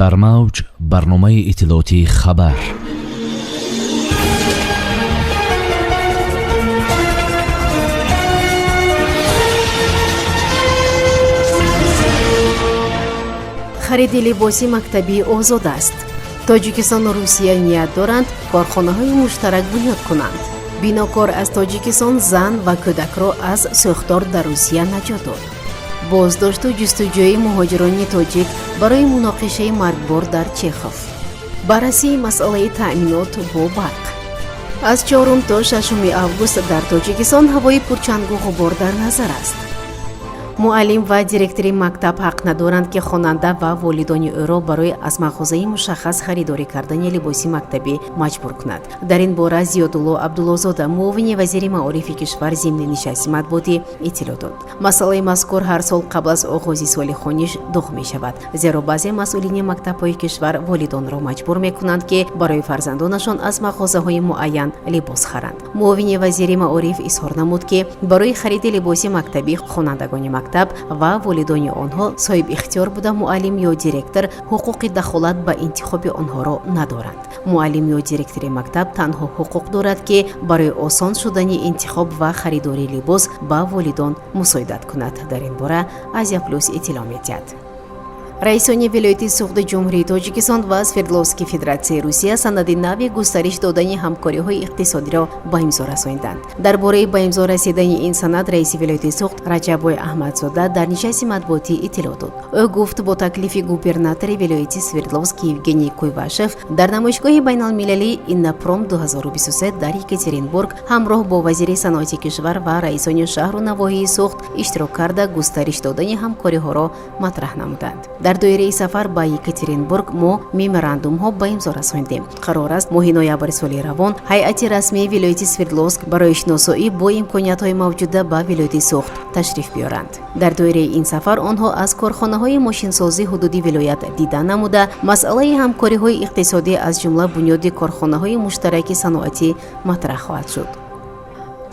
Дар мавҷ барномаи иттилоотии «Хабар». Хариди либоси мактабӣ озод аст. Тоҷикистону Русия ният доранд корхонаҳои муштарак бунёд кунанд. Бинокор аз Тоҷикистон зан ва кӯдакро аз сӯхтор дар Русия наҷот дод. Боздошту ҷустуҷӯи муҳоҷирони тоҷик барои муноқишаи маргбор дар Чехов. Баррасии масъалаи таъминот бо барқ. Аз 4 то 6 август дар Тоҷикистон ҳавои пурчангу ғубор дар назар аст. Муаллим ва директори мактаб ҳақ надоранд, ки хонанда ва волидони ӯро барои аз мағозаи мушаххас харидорӣ кардани либоси мактабӣ маҷбур кунад. Дар ин бора Зиёдулло Абдуллозода, муовини вазири маорифи кишвар, зимни нишасти матбуотӣ иттилоъ дод. Масъалаи мазкур ҳар сол қабл аз оғози соли хониш доғ мешавад, зеро баъзе масъулини мактабҳои кишвар волидонро маҷбур мекунанд, ки барои фарзандонашон аз мағозаҳои муайян либос харанд. Муовини вазири маориф изҳор намуд, ки барои хариди либоси мактабӣ хонандагони мактаб ва волидони онҳо соҳиб ихтиёр буда, муаллим ё директор ҳуқуқи дахолат ба интихоби онҳоро надоранд. Муаллим ё директори мактаб танҳо ҳуқуқ дорад, ки барои осон шудани интихоб ва харидории либос ба волидон мусоидат кунад. Дар ин бора «Азия Плюс» иттилоъ медиҳад. Раисони вилояти Суғди Ҷумҳурии Тоҷикистон ва Свердловский Федератсияи Русия санади нави густариш додани ҳамкориҳои иқтисодиро ба имзо расонданд. Дар бораи ба имзо расидани ин санад раиси вилояти Суғд Раҷаббой Аҳмадзода дар нишасти матбуотӣ иттилоъ дод. Ӯ гуфт, бо таклифи губернатори вилояти Свердловск Евгений Куйвашев дар намоишгоҳи байналмилалии «Иннопром 2023» дар Екатеринбург ҳамроҳ бо вазири саноати кишвар ва раисони шаҳру навоҳии Суғд иштирок карда, густариш додани ҳамкориҳоро матраҳ намуданд. Дар доираи сафар ба Екатеринбург мо меморандумҳо ба имзо расондем. Қарор аст, моҳи ноябри соли равон ҳайати расмии вилояти Свердловск барои шиносоӣ бо имкониятҳои мавҷуда ба вилояти Суғд ташриф биёранд. Дар доираи ин сафар онҳо аз корхонаҳои мошинсозӣ ҳудуди вилоят дида намуда, масъалаи ҳамкориҳои иқтисодӣ, аз ҷумла бунёди корхонаҳои муштараки саноатӣ матраҳ хоҳад шуд.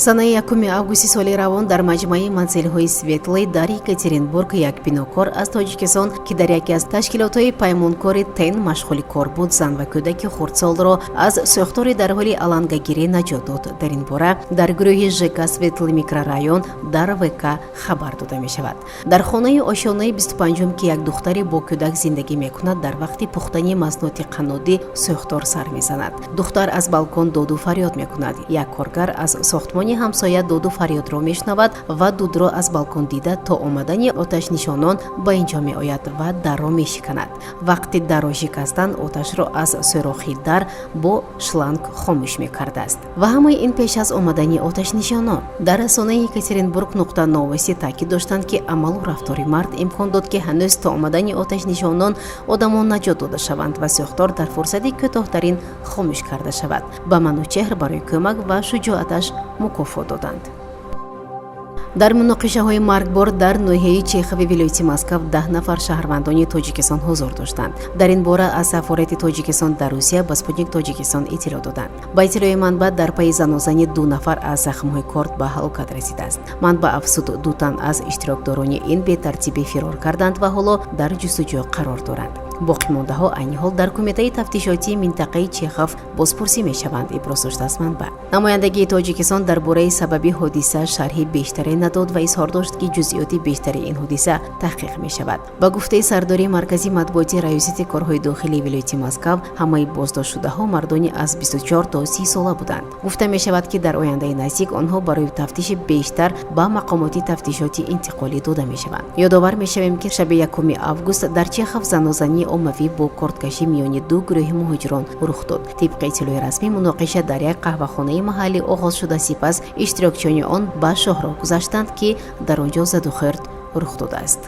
Санаи 1 августи соли равон дар маҷмӯаи манзилҳои «Светлый» дар Екатеринбург як бинокор аз Тоҷикистон, ки дар яке аз ташкилотҳои паймонкори ТЕН машғули кор буд, зан ва кӯдаки хурдсолро аз сӯхтори дар ҳоли алангагирӣ наҷот дод. Дар ин бора дар гурӯҳи ЖК «Светлый» микрорайон дар ВК хабар дода мешавад. Дар хонаи ошёнаи 25-ум, ки як духтаре бо кӯдак зиндагӣ мекунад, дар вақти пухтани маҳсулоти қаннодӣ сӯхтор сар мезанад. Духтар аз балкон доду фарёд мекунад. Як коргар аз сохтмони ҳамсоя доду фарёдро мешунавад ва дудро аз балкон дида, то омадани оташнишонон ба инҷо меояд ва дарро мешиканад. Вақти дарро шикастан, оташро аз сӯрохи дар бо шланг хомӯш мекардааст. Ва ҳамаи ин пеш аз омадани оташнишонон. Дар расонаи Екатеринбург нуқта новости таъкид доштанд, ки амалу рафтори мард имкон дод, ки ҳанӯз то омадани оташнишонон одамон наҷот дода шаванд ва сӯхтор дар фурсати кӯтоҳтарин хомӯш карда шавад. Ба Манучеҳр барои кӯмак ва шуҷоаташ мукофот доданд. Дар муноқишаҳои маргбор дар ноҳияи Чехови вилояти Москав 10 нафар шаҳрвандони Тоҷикистон ҳузур доштанд. Дар ин бора аз сафорати Тоҷикистон дар Русия ба «Спутник Тоҷикистон» иттилоъ доданд. Ба иттилои манбаъ, дар пайи занозани ду нафар аз захмҳои корд ба ҳалокат расидааст. Манбаъ афзуд, ду тан аз иштирокдорони ин бетартибӣ фирор карданд ва ҳоло дар ҷустуҷӯ қарор доранд. Боқимондаҳо айни ҳол дар кумитаи тафтишотии минтақаи Чехов бозпурсӣ мешаванд, иброз доштааст манбаъ. Намояндагии Тоҷикистон дар бораи сабаби ҳодиса шарҳи бештаре надод ва изҳор дошт, ки ҷузъиёти бештари ин ҳодиса таҳқиқ мешавад. Ба гуфтаи сардори маркази матбуоти Раёсати корҳои дохилии вилояти Москав, ҳамаи боздоштшудаҳо мардони аз 24 то 30 сола буданд. Гуфта мешавад, ки дар ояндаи наздик онҳо барои тафтиши бештар ба мақомоти тафтишотӣ интиқолӣ дода мешаванд. Ёдовар мешавем, ки шаби 1 август дар Чехов занозании оммавӣ бо кордкашӣ миёни ду гурӯҳи муҳоҷирон рух дод. Тибқи иттилои расмӣ, муноқиша дар як қаҳвахонаи маҳаллӣ оғоз шуда, сипас иштирокчиёни он ба шоҳроҳ гузаштанд, ки дар он ҷо задухӯрд рух додааст.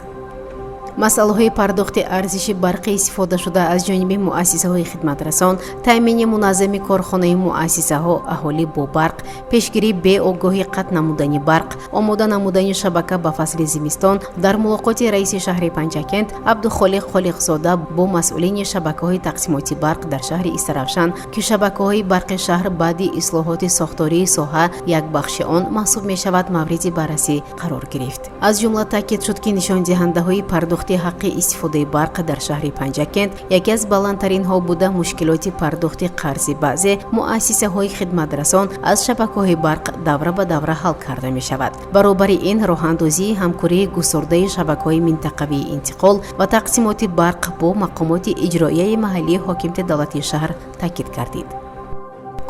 Масъалаҳои пардохти арзиши барқи истифодашуда аз ҷониби муассисаҳои хидматрасон, таъмини муназзами корхонаи муассисаҳо, аҳолӣ бо барқ, пешгирии беогоҳӣ қатъ намудани барқ, омода намудани шабака ба фасли зимистон дар мулоқоти раиси шаҳри Панҷакент Абдухолиқ Холиқзода бо масъулини шабакаҳои тақсимоти барқ дар шаҳри Истаравшан, ки шабакаҳои барқи шаҳр баъди ислоҳоти сохтории соҳа як бахши он маҳсуб мешавад, мавриди баррасӣ қарор гирифт. Аз ҷумла таъкид шуд, ки нишондиҳандаҳои пардохти Пардохти ҳаққи истифодаи барқ дар шаҳри Панҷакент яке аз баландтаринҳо буда, мушкилоти пардохти қарзи баъзе муассисаҳои хидматрасон аз шабакаҳои барқ давра ба давра ҳал карда мешавад. Баробари ин, роҳандозии ҳамкории густурдаи шабакаҳои минтақавии интиқол ва тақсимоти барқ бо мақомоти иҷроияи маҳаллии ҳокимияти давлатии шаҳр таъкид гардид.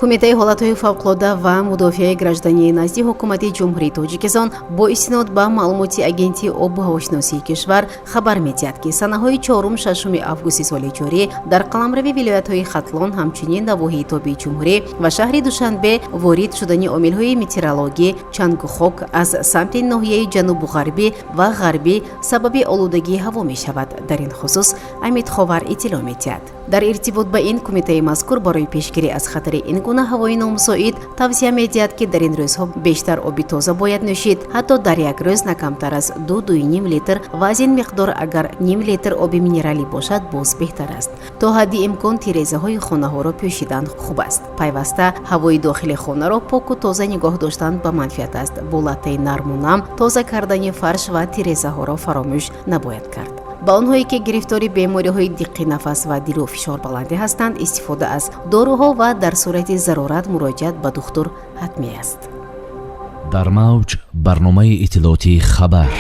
Кумитаи ҳолатҳои фавқулода ва мудофиаи граждании назди Ҳукумати Ҷумҳурии Тоҷикистон бо истинод ба маълумоти Агентии обу ҳавошиносии кишвар хабар медиҳад, ки санаҳои 4-6 августи соли ҷорӣ дар қаламрави вилоятҳои Хатлон, ҳамчунин навоҳии тобеи ҷумҳурӣ ва шаҳри Душанбе ворид шудани омилҳои метеорологӣ, чангу хок аз самти ноҳияи ҷанубу ғарбӣ ва ғарбӣ сабаби олудагии ҳаво мешавад. Дар ин хусус Амидховар иттилоъ медиҳад. Дар иртибот ба ин, кумитаи мазкур барои пешгирӣ аз хатари ин гуна ҳавои номусоид тавсия медиҳад, ки дар ин рӯзҳо бештар оби тоза бояд нӯшид, ҳатто дар як рӯз на камтар аз 2-2,5 литр ва аз ин миқдор агар ним литр оби минералӣ бошад, боз беҳтар аст. То ҳадди имкон тирезаҳои хонаҳоро пӯшидан хуб аст. Пайваста ҳавои дохили хонаро поку тоза нигоҳ доштан ба манфиат аст. Бо латтаи нарму нам тоза кардани фарш ва тирезаҳоро фаромӯш набояд кард. Ба онҳое, ки гирифтори бемориҳои диққи нафас ва дилу фишорбаландӣ ҳастанд, истифода аз доруҳо ва дар сурати зарурат муроҷиат ба духтур ҳатмӣ аст. Дар мавҷ барномаи иттилоотии «Хабар».